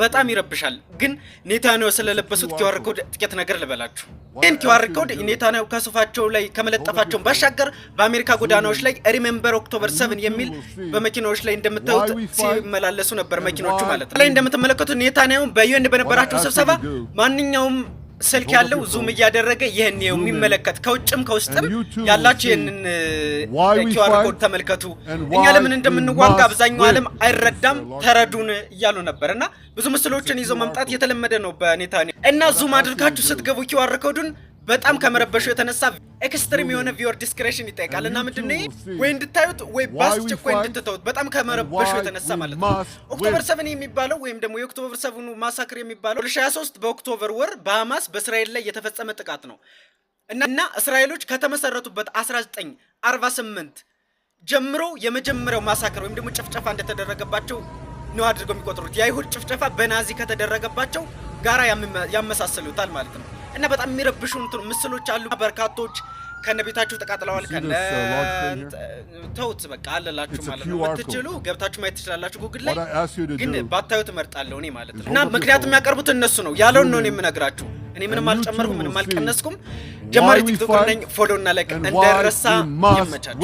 በጣም ይረብሻል። ግን ኔታንያሁ ስለለበሱት QR code ጥቂት ነገር ልበላችሁ። ይህን QR code ኔታንያሁ ከሱፋቸው ላይ ከመለጠፋቸው ባሻገር በአሜሪካ ጎዳናዎች ላይ "Remember October 7" የሚል በመኪናዎች ላይ እንደምታዩት ሲመላለሱ ነበር፣ መኪኖቹ ማለት ነው። ላይ እንደምትመለከቱት ኔታንያሁ በ UN በነበራቸው ስብሰባ ማንኛውም ስልክ ያለው zoom እያደረገ ይህን የሚመለከት፣ ከውጭም ከውስጥም ያላችሁ ይህንን QR code ተመልከቱ፣ እኛ ለምን እንደምንዋጋ አብዛኛው ዓለም አይረዳም፣ ተረዱን እያሉ ነበር። እና ብዙ ምስሎችን ይዞ መምጣት የተለመደ ነው በኔታንያሁ። እና zoom አድርጋችሁ ስትገቡ QR code ኡን በጣም ከመረበሹ የተነሳ extreme የሆነ viewer discretion ይጠይቃል። እና ምንድን ነው፣ ወይ እንድታዩት ወይ በአስቸኳይ እንድትተውት፣ በጣም ከመረበሹ የተነሳ ማለት ነው። October 7 የሚባለው ወይም ደግሞ የ October 7 ኑ massacre የሚባለው 2023 በ October ወር በሐማስ በእስራኤል ላይ የተፈጸመ ጥቃት ነው። እና እስራኤሎች ከተመሰረቱበት 1948 ጀምሮ የመጀመሪያው massacre ወይም ደግሞ ጭፍጨፋ እንደተደረገባቸው ነው አድርገው የሚቆጥሩት። የአይሁድ ጭፍጨፋ በናዚ ከተደረገባቸው ጋራ ያመሳስሉታል ማለት ነው። እና በጣም የሚረብሹ ምስሎች አሉ። በርካቶች ከነ ቤታቸው ተቃጥለዋል። ከነ ተውት በቃ አለላችሁ ማለት ነው። የምትችሉ ገብታችሁ ማየት ትችላላችሁ ጉግል ላይ፣ ግን ባታዩት እመርጣለሁ እኔ ማለት ነው። እና ምክንያቱም የሚያቀርቡት እነሱ ነው ያለውን ነው የምነግራችሁ። እኔ ምንም አልጨመርኩም፣ ምንም አልቀነስኩም። ጀማሪ TikToker ነኝ። Follow እና like እንዳይረሳ። ይመቻችሁ።